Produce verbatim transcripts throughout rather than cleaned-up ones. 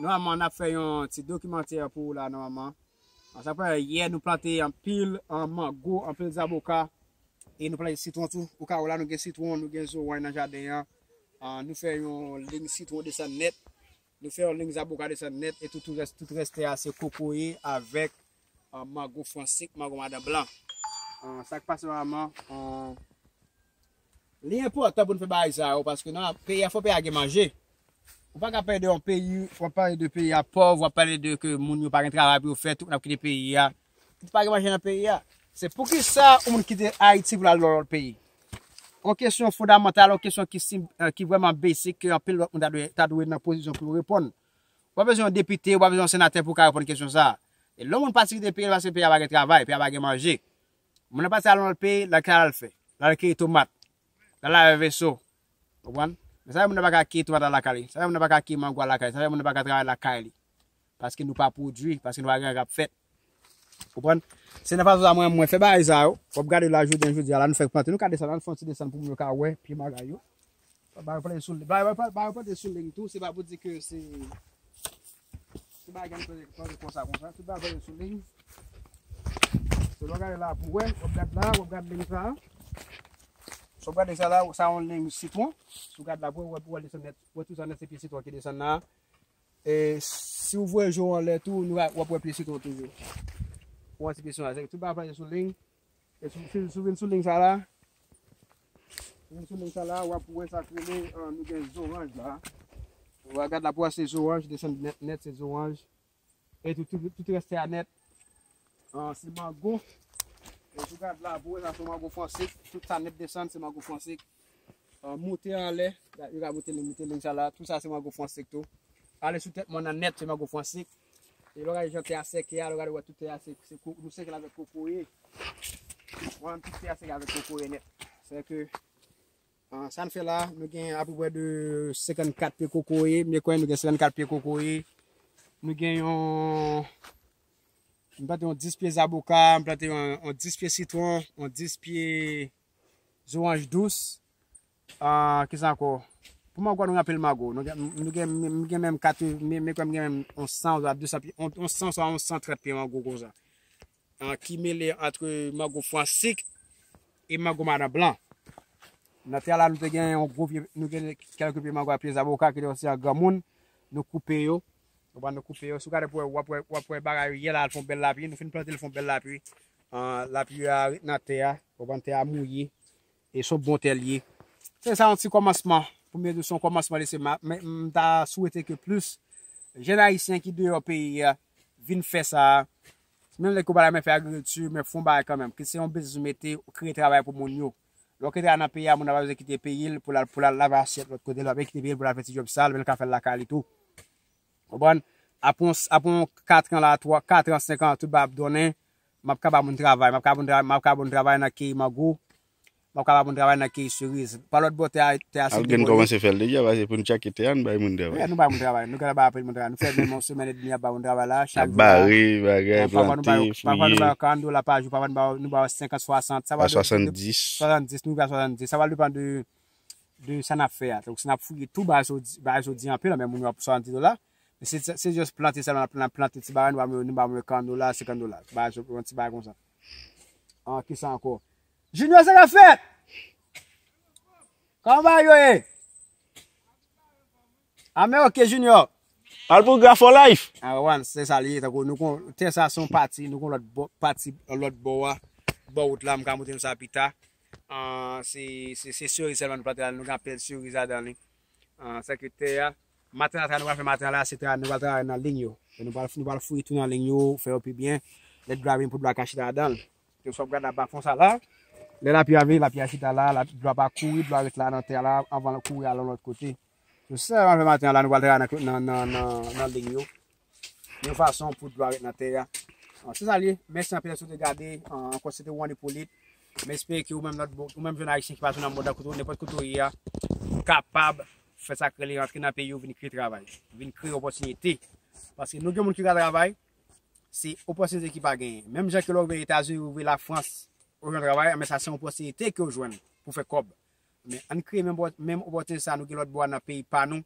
Nòmalman, n ap fè yon ti dokimantè pou ou la, nòmalman. An, sa fè yè, nou plante anpil, an, mango, anpil zaboka. E nou plante sitwon tou. Ou ka wè la, nou gen sitwon, nou gen zoranj nan jaden an. An, nou fè yon liy sitwon desann nèt. Nou fè yon liy zaboka desann nèt. E tout, tout rès, tout rès tè a, se kokoye avèk, an, mango fransik, mango madan blan. An, sa k pase, nòmalman, an, Li enpòtan pou n fè bagay sa yo, paske nan peyi a, fò peyi a gen manje. Ou pa ka pale de yon peyi, w ap pale de peyi a pòv, w ap pale de ke moun yo pa gen travay pou yo fè, tout moun ap kite peyi a. Tout pa gen manje nan peyi a. Se poukisa yon moun kite Ayiti pou l al nan lòt peyi? Yon kesyon fondamantal, yon kesyon ki, sim- eh, ki vrèman besik, ke anpil lòt moun ta dwe, ta dwe nan pozisyon pou yo reponn. Ou pa bezwen yon depite, ou pa bezwen yon senatè pou w ka reponn kesyon sa a. E lè yon moun pati kite peyi l, paske peyi a pa gen travay, peyi a pa gen manje. Moun nan pati al nan lòt peyi, l al, ki sa l al fè? L al keye tomat. L al lave veso. Konprann? Men sa fè moun nan pa ka keye tomat lakay li. Sa fè moun nan pa ka keye mango lakay li. Sa fè moun nan pa ka travay lakay li. Paske nou pa pwodui, paske nou pa gen anyen k ap fèt. Konprann? Se nan fason sa mwen, mwen fè bagay sa yo. W ap gade la, jodi an, jodi a la, nou fèk plante. Nou ka desann, ann fè yon ti desann pou moun yo ka wè pye bagay yo. Bagay yo plante sou, bagay yo plante sou liy tou, se pa pou di ke se, se bagay ki plante, plante konsa, konsa. Tout bagay plante sou liy. So, lè w gade la pou wè, w ap gade la, w ap gade liy sa. So, w ap gade sa la, sa yon liy sitwon. Si w gade la pou wè, w ap wè l desann nèt. Wè tout sa nèt, se pye sitwon ki desann la. E si w voye je w anlè tou, nou va, w ap wè pye sitwon toujou. Ou wè ti pye sitwon la, se tout bagay plante sou liy. E si, si, si w vin sou liy sa la, si w vin sou liy sa la, w ap wè sa k rele, ah, nou gen zoranj la. Ou va gade la pou wè se zoranj, desann nèt, nèt se zoranj. E tout, tout, tout rès tè a nèt, ah, se mango. E si w gade la pou wè sa se mango fransik, tout sa nèt desann se mango fransik. Ah, moute anlè, yo ka moute liy, moute liy sa la, tout sa se mango fransik tou. Ale sou tèt mòn nan nèt, se mango fransik. E lè w gade jan tè a sèke a, lè w gade wè tout tè a se, se ko-, nou sèke l avèk kokoye. Mwen menm tout tè a sèke avèk kokoye nèt. Sèke, ah, sa n fè la, nou gen apeprè de senkannkat pye kokoye. M kwè nou gen senkannkat pye kokoye. Nou gen yon, m plante yon dis pye zaboka, m plante yon, yon dis pye sitwon, yon dis pye zoranj dous. Ah, kisa ankò? Pou mango, nou gen anpil mango. Nou gen, nou gen, m gen menm kat, men, men kwè m gen menm yon san oswa de san pye, yon, yon san oswa yon san trant pye mango konsa. Ah, ki mele ant mango fransik e mango madan blan. Nan tè a la, nou te gen yon gwo pye, nou gen kèlke pye mango ak pye zaboka ki te soti an granmoun. Nou koupe yo. Konprann, nou koupe yo. Si w gade pou wè, w ap wè, w ap wè bagay yo yè la, al fè yon bèl lapli. Nou fin plante l, fè yon bèl lapli. Ah, lapli a ret nan tè a. Konprann, tè a mouye. E se yon bon tè l ye. Se sa yon ti kòmansman. Pou m di w se yon kòmansman li se ma-, men m ta swete ke plis jèn ayisyen ki deyò peyi a vin fè sa. Menm lè ke w pa renmen fè agrikilti, men fè yon bagay kanmenm. Ke se yon biznis ou mete, ou kreye travay pou moun yo. Lè w kreye travay nan peyi a, moun nan pa bezwen kite peyi l pou l al, pou l al lave asyèt lòt kote, l pa bezwen kite peyi l pou l al fè ti djòb sal, men l ka fè l lakay li tou. Konprann? Apre yon, apre yon kat an la, twa, kat an, senk an, tout bagay ap donnen, m ap ka ba moun travay, m ap ka ba moun travay, m ap ka ba moun travay nan keyi mango, m ap ka ba moun travay nan keyi seriz. Pa lòt bò tè a, tè a se Al gen depo ye. Kòmanse fè l deja, paske pou n tchake tè a, n bay moun travay. Wi, nou bay moun travay, nou gentan bay anpil moun travay. Nou fè menm yon semèn edmi ap bay moun travay la, chak jou la. Bare, bagay, pafwa nou bay, plante, pafwa nou fouye. Bay karant dola pa jou, pafwa nou bay, nou bay senkant, swasant, sa va de, de, swasanndis. Swasanndis, nou rive a swasanndis. Sa va depann de, de sa n ap fè a. Donk, si n ap fouye tou, bagay sa w di, bagay sa w di anpil, men moun yo ap swasanndis dola. Men se, se, se jis plante sèlman, n ap plante ti bagay, nou ba moun, nou ba moun karant dola, senkant dola. Bagay sa, yon ti bagay konsa. An, kisa ankò? Junior, sa k ap fèt? Kòman bagay yo ye? A, men oke, Junior. Al pou Gra for Life. A, wan, se sa li ye, tankou nou kon, tè sa se yon pati, nou kon lòt bò, pati, lòt bò a, bò wout la, m ka montre nou sa pita. An, se, se, se seriz sèlman nou plante la, nou gen anpil seriz ladan li. An, sèke tè a, maten la, travay nou pral fè maten la, se travay, nou pral travay nan liy yo. E nou pral, nou pral fouye tou nan liy yo, fè yo pi byen. Lè dlo a vini pou dlo a ka chita ladan l. Ke swa w ap gade la, bafon sa la. Lè lapli a vini, lapli a chita la, la, dlo a pa kouri, dlo a ret la nan tè a la, anvan l kouri al yon lòt kote. Se sa n ap fè maten an la, nou pral travay nan, nan, nan, nan, nan liy yo. Yon fason pou dlo a ret nan tè a. An, se sa l ye. Mèsi anpil si w te gade. An, ankò, se te Juan Hyppolite. M espere ke ou menm lòt bò, ou menm jèn ayisyen ki pase nan mond lan, kote w, nenpòt kote w ye a, ou kapab fè sa k rele rantre nan peyi w, vin kreye travay, vin kreye opòtinite. Paske nou gen moun ki ka travay, se opòtinite ki pa genyen. Menm jan ke lè w rive Etazini, ou rive Lafrans, ou jwenn travay, men sa se yon opòtinite ke w jwenn pou fè kòb. Men ann kreye menm, menm opòtinite sa nou gen lòt bò a nan peyi pa nou,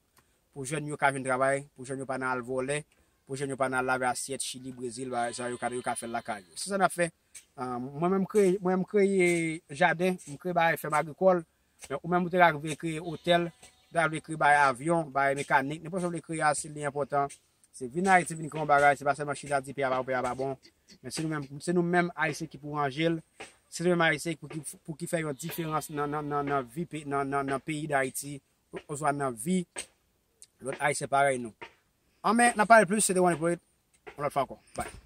pou jèn yo ka jwenn travay, pou jèn yo pa nan al vòlè, pou jèn yo pa nan al lave asyèt Chili, Brezil, bagay sa yo ka, yo ka fè l lakay yo. Se sa n ap fè. Ah, mwen menm m kreye, mwen menm m kreye jaden, m kreye bagay fèm agrikòl, men ou menm ou te ka vle kreye otèl, ou te ka vle kreye bagay avyon, bagay mekanik, nenpòt sa w vle kreye a, si li enpòtan, se vin Ayiti, vin kreye yon bagay, se pa sèlman chita di peyi a pa bon, peyi a pa bon. Men se nou menm, se nou menm Ayisyen ki pou ranje l, se nou menm Ayisyen pou ki, pou ki fè yon diferans nan, nan, nan, nan vi pe-, nan, nan, nan peyi Dayiti, oswa nan vi lòt Ayisyen parèy nou. Anben, n ap pale plis, se te One Poet, yon lòt fwa ankò. Bye.